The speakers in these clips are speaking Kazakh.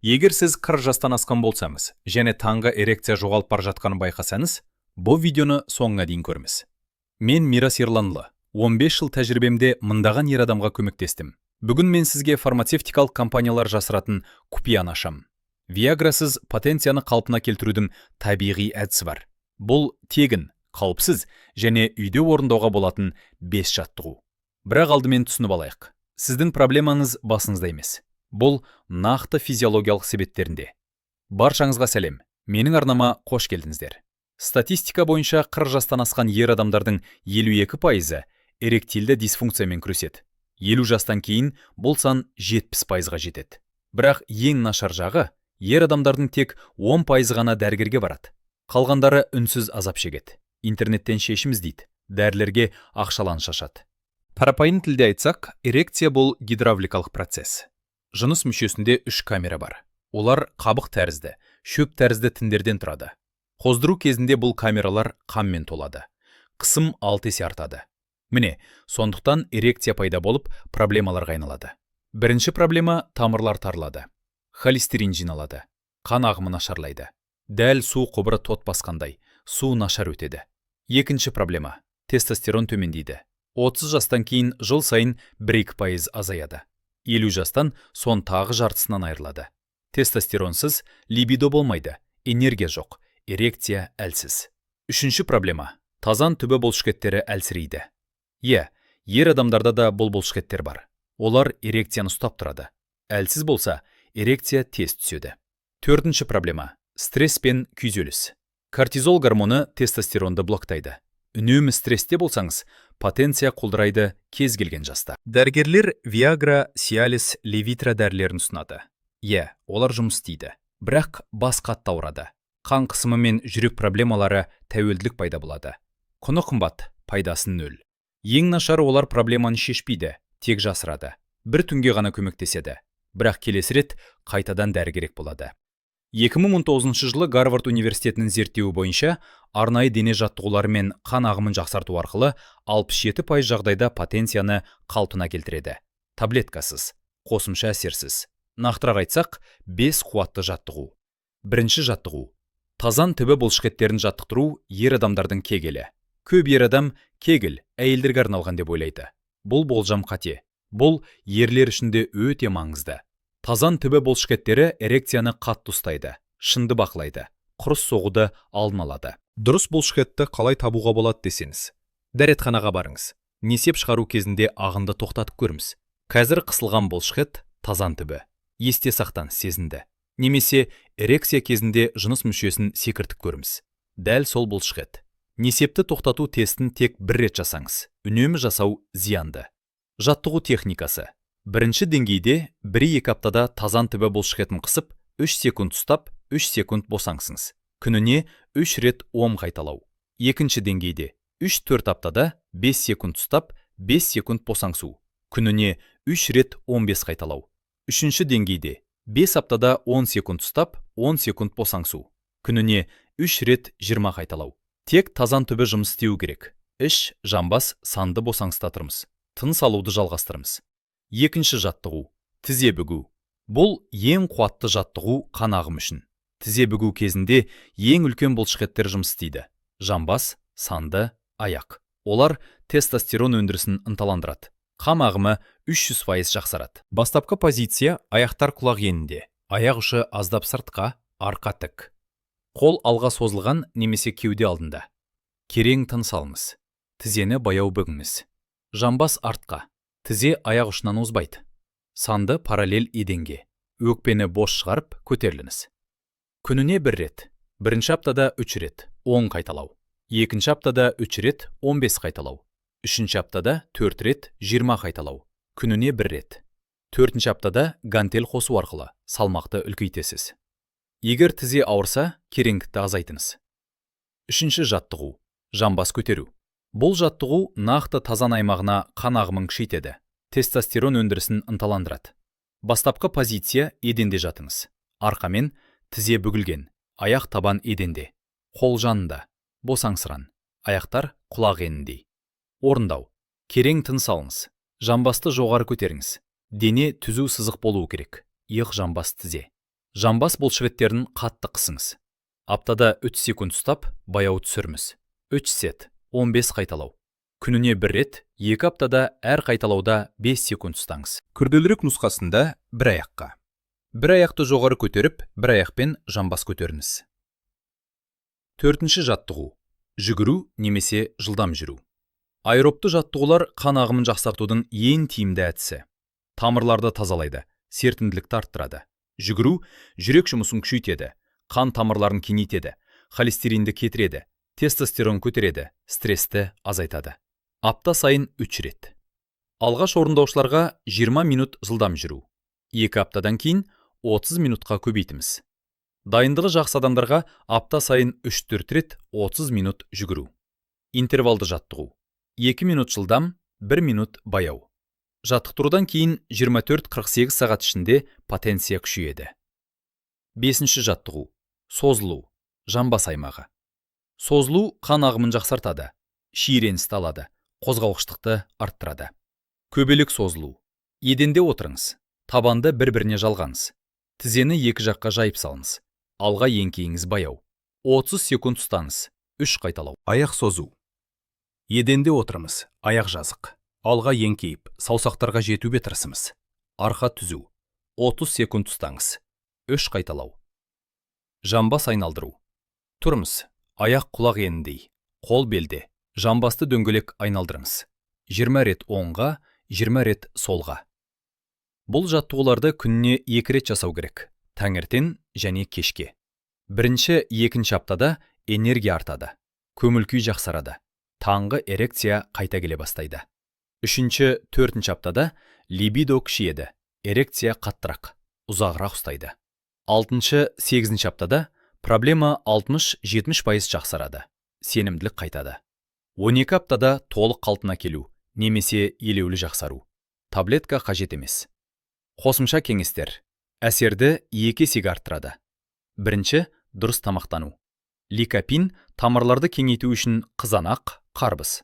Егер сіз 40 жастан асқан болсаңыз және таңғы эрекция жоғалып бара жатқанын байқасаңыз, бұл видеоны соңына дейін көріңіз. Мен Мирас Ерланұлы, 15 жыл тәжірибемде мыңдаған ер адамға көмектестім. Бүгін мен сізге фармацевтикалық компаниялар жасыратын құпияны ашам. Виаграсыз потенцияны қалпына келтірудің табиғи әдісі бар. Бұл тегін, қауіпсіз және үйде орындауға болатын 5 жаттығу. Бірақ алдымен түсініп алайық. Сіздің проблемаңыз басыңызда емес. Бұл нақты физиологиялық себептерінде. Баршаңызға сәлем. Менің арнама қош келдіңіздер. Статистика бойынша 40 жастан асқан ер адамдардың 52%-ы эректильді дисфункциямен күреседі. 50 жастан кейін бұл сан 70%-ға жетеді. Бірақ ең нашар жағы, ер адамдардың тек 10%-ы ғана дәрігерге барады. Қалғандары үнсіз азап шегеді. Интернеттен шешім іздейді. Дәрілерге ақшаларын шашады. Қарапайым тілде айтсақ, эрекция бұл гидравликалық процесс. Жыныс мүшесінде үш камера бар. Олар қабық тәрізді, шөп тәрізді тіндерден тұрады. Қоздыру кезінде бұл камералар қанмен толады. Қысым 6 есе артады. Міне, сондықтан эрекция пайда болып, проблемаларға айналады. Бірінші проблема: тамырлар тарылады. Холестерин жиналады. Қан ағымы нашарлайды. Дәл су құбыры тот басқандай, су нашар өтеді. Екінші проблема: тестостерон төмендейді. 30 жастан кейін жыл сайын 1-2% азаяды. 50 жастан соң тағы жартысынан айырылады. Тестостеронсыз либидо болмайды, энергия жоқ, эрекция әлсіз. Үшінші проблема: тазан түбі бұлшықеттері әлсірейді. Иә, ер адамдарда да бұл бұлшықеттер бар. Олар эрекцияны ұстап тұрады. Әлсіз болса, эрекция тез түседі. Төртінші проблема: стресс пен күйзеліс. Кортизол гормоны тестостеронды блоктайды. Үнемі стрессте болсаңыз, потенция құлдырайды кез келген жаста. Дәрігерлер Виагра, Сиалис, Левитра дәрілерін ұсынады. Иә, олар жұмыс істейді. Бірақ бас қатты ауырады. Қан қысымы мен жүрек проблемалары, тәуелділік пайда болады. Құны қымбат, пайдасы нөл. Ең нашары, олар проблеманы шешпейді, тек жасырады. Бір түнге ғана көмектеседі. Бірақ келесі рет қайтадан дәрі керек болады. 2019 жылы Гарвард университетінің зерттеуі бойынша, арнайы дене жаттығулары мен қан ағымын жақсарту арқылы 67% жағдайда потенцияны қалпына келтіреді. Таблеткасыз, қосымша әсерсіз. Нақтырақ айтсақ, 5 қуатты жаттығу. Бірінші жаттығу. Тазан түбі бұлшықеттерін жаттықтыру, ер адамдардың кегелі. Көп ер адам кегел әйелдерге арналған деп ойлайды. Бұл болжам қате. Бұл ерлер үшін де өте маңызды. Тазан түбі бұлшықеттері эрекцияны қатты ұстайды, шынды бақылайды, құрыс соғуды алдын алады. Дұрыс бұлшықетті қалай табуға болады десеңіз, дәретханаға барыңыз. Несеп шығару кезінде ағынды тоқтатып көріңіз. Қазір қысылған бұлшықет тазан түбі. Есте сақтаңыз сезінді. Немесе эрекция кезінде жыныс мүшесін секіртіп көріңіз. Дәл сол бұлшықет. Несепті тоқтату тестін тек бір рет жасаңыз. Үнемі жасау зиянды. Жаттығу техникасы. Бірінші деңгейде 1-2 аптада тазан түбі бұлшықетін қысып, 3 секунд ұстап, 3 секунд босаңсыңыз. Күніне 3 рет 10 қайталау. Екінші деңгейде 3-4 аптада 5 секунд ұстап, 5 секунд босаңсу. Күніне 3 рет 15 қайталау. Үшінші деңгейде 5 аптада 10 секунд ұстап, 10 секунд босаңсу. Күніне 3 рет 20 қайталау. Тек тазан түбі жұмыс істеу керек. Іш, жамбас, санды босаңсытатырмыз. Тыныс алуды жалғастырамыз. Екінші жаттығу: тізе бүгу. Бұл ең қуатты жаттығу қан ағымы үшін. Тізе бүгу кезінде ең үлкен бұлшықеттер жұмыс істейді. Жамбас, санды, аяқ. Олар тестостерон өндірісін ынталандырады. Қан ағымы 300% жақсарады. Бастапқы позиция: аяқтар құлақ енінде, аяқ ұшы аздап сыртқа, арқа тік. Қол алға созылған немесе кеуде алдында. Керең тыныс алыңыз. Тізені баяу бүгіңіз. Жамбас артқа. Тізе аяқ ұшынан озбайды. Санды параллель еденге. Өкпені бос шығарып, көтеріліңіз. Күніне бір рет. Бірінші аптада 3 рет, 10 қайталау. Екінші аптада 3 рет, 15 қайталау. Үшінші аптада 4 рет, 20 қайталау. Күніне бір рет. Төртінші аптада гантель қосу арқылы салмақты үлкейтесіз. Егер тізе ауырса, кереңдікті азайтыңыз. Үшінші жаттығу: жамбас көтеру. Бұл жаттығу нақты тазан аймағына қан ағымын күшейтеді. Тестостерон өндірісін ынталандырады. Бастапқы позиция: еденде жатыңыз. Арқамен тізе бүгілген, аяқ табан еденде. Қол жанында, босаңсыран, аяқтар құлақ еніндей. Орындау. Керең тыныс алыңыз. Жамбасты жоғары көтеріңіз. Дене түзу сызық болуы керек. Иық, жамбас, тізе. Жамбас бұлшықеттерін қатты қысыңыз. Аптада 3 секунд ұстап, баяу түсіріңіз. 3 сет, 15 қайталау. Күніне бір рет, 2 аптада әр қайталауда 5 секунд ұстаңыз. Күрделірек нұсқасында бір аяққа. Бір аяқты жоғары көтеріп, бір аяқпен жамбас көтеріңіз. Төртінші жаттығу. Жүгіру немесе жылдам жүру. Аэробты жаттығулар қан ағымын жақсартудың ең тиімді әдісі. Тамырларды тазалайды, серпімділікті арттырады. Жүгіру жүрек жұмысын күшейтеді, қан тамырларын кеңейтеді, холестеринді кетіреді, тестостерон көтереді, стрессті азайтады. Апта сайын 3 рет. Алғаш орындаушыларға 20 минут жылдам жүру. 2 аптадан кейін 30 минутқа көбейтіміз. Дайындығы жақсы адамдарға апта сайын 3-4 рет 30 минут жүгіру. Интервалды жаттығу. 2 минут жылдам, 1 минут баяу. Жаттықтырудан кейін 24-48 сағат ішінде потенция күшейеді. Бесінші жаттығу. Созылу. Жамбас аймағы. Созылу қан ағымын жақсартады, шиеленісті алады, қозғалғыштықты арттырады. Көбелек созылу. Еденде отырыңыз. Табанды бір-біріне жалғаңыз. Тізені екі жаққа жайып салыңыз. Алға еңкейіңіз баяу. 30 секунд ұстаңыз. 3 қайталау. Аяқ созу. Еденде отырмыз, аяқ жазық. Алға еңкейіп, саусақтарға жетуге тырысымыз. Арқа түзу. 30 секунд ұстаңыз. 3 қайталау. Жамбас айналдыру. Тұрмыз. Аяқ құлақ еніндей. Қол белде. Жамбасты дөңгелек айналдырыңыз. 20 рет оңға, 20 рет солға. Бұл жаттығуларды күніне 2 рет жасау керек. Таңертең және кешке. Бірінші, екінші аптада энергия артады. Көңіл күй жақсарады. Таңғы эрекция қайта келе бастайды. Үшінші, төртінші аптада либидо күшейеді. Эрекция қаттырақ, ұзағырақ ұстайды. Алтыншы, сегізінші аптада проблема 60-70% жақсарады. Сенімділік қайтады. 12 аптада толық қалпына келу немесе елеулі жақсару. Таблетка қажет емес. Қосымша кеңестер. Әсерді екі есеге арттырады. Бірінші, дұрыс тамақтану. Ликопин тамырларды кеңейту үшін қызанақ, қарбыз.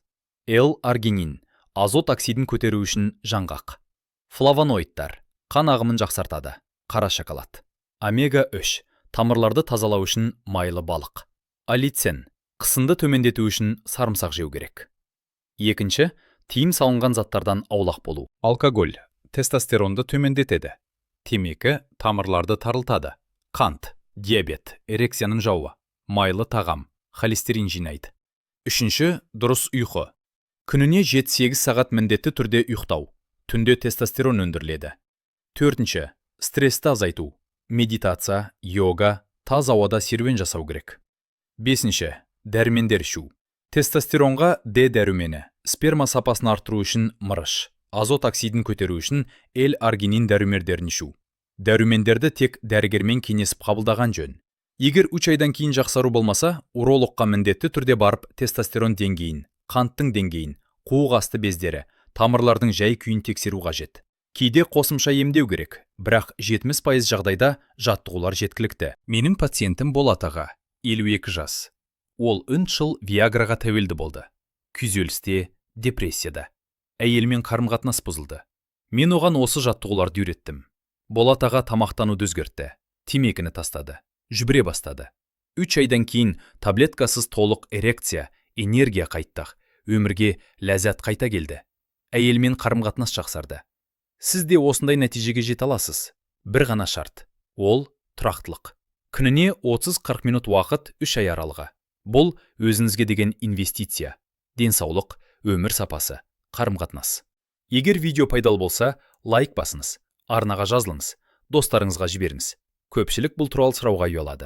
L-аргинин азот оксидін көтеру үшін жаңғақ. Флавоноидтар қан ағымын жақсартады. Қара шоколад. Омега-3 тамырларды тазалау үшін майлы балық. Аллицин қысымды төмендету үшін сарымсақ жеу керек. Екінші, тыйым салынған заттардан аулақ болу. Алкоголь тестостеронды төмендетеді. Темекі тамырларды тарылтады. Қант, диабет, эрекцияның жауы. Майлы тағам, холестерин жинайды. Үшінші, дұрыс ұйқы. Күніне 7-8 сағат міндетті түрде ұйықтау. Түнде тестостерон өндіріледі. Төртінші, стрессті азайту. Медитация, йога, таза ауада серуен жасау керек. Бесінші, дәрумендер ішу. Тестостеронға Д дәрумені, сперма сапасын арттыру үшін мырыш, азот оксидін көтеру үшін L-аргинин дәрумендерін ішу. Дәрумендерді тек дәрігермен кеңесіп қабылдаған жөн. Егер 3 айдан кейін жақсару болмаса, урологқа міндетті түрде барып тестостерон деңгейін, қанттың деңгейін, қуық асты бездері, тамырлардың жай күйін тексеру қажет. Кейде қосымша емдеу керек, бірақ 70% жағдайда жаттығулар жеткілікті. Менің пациентім Болат аға, 52 жас. Ол 3 жыл Виаграға тәуелді болды. Күйзелісте, депрессияда. Әйелімен қарым-қатынас бұзылды. Мен оған осы жаттығуларды үйреттім. Болат аға тамақтануды өзгертті, темекіні тастады, жүгіре бастады. 3 айдан кейін таблеткасыз толық эрекция, энергия қайтты, өмірге ләззат қайта келді. Әйелімен қарым-қатынас жақсарды. Сіз де осындай нәтижеге жете аласыз. Бір ғана шарт. Ол тұрақтылық. Күніне 30-40 минут уақыт 3 ай аралығы. Бұл өзіңізге деген инвестиция, денсаулық, өмір сапасы, қарым-қатынас. Егер видео пайдалы болса, лайк басыңыз, арнаға жазылыңыз, достарыңызға жіберіңіз. Көпшілік бұл туралы сұрауға ұялады.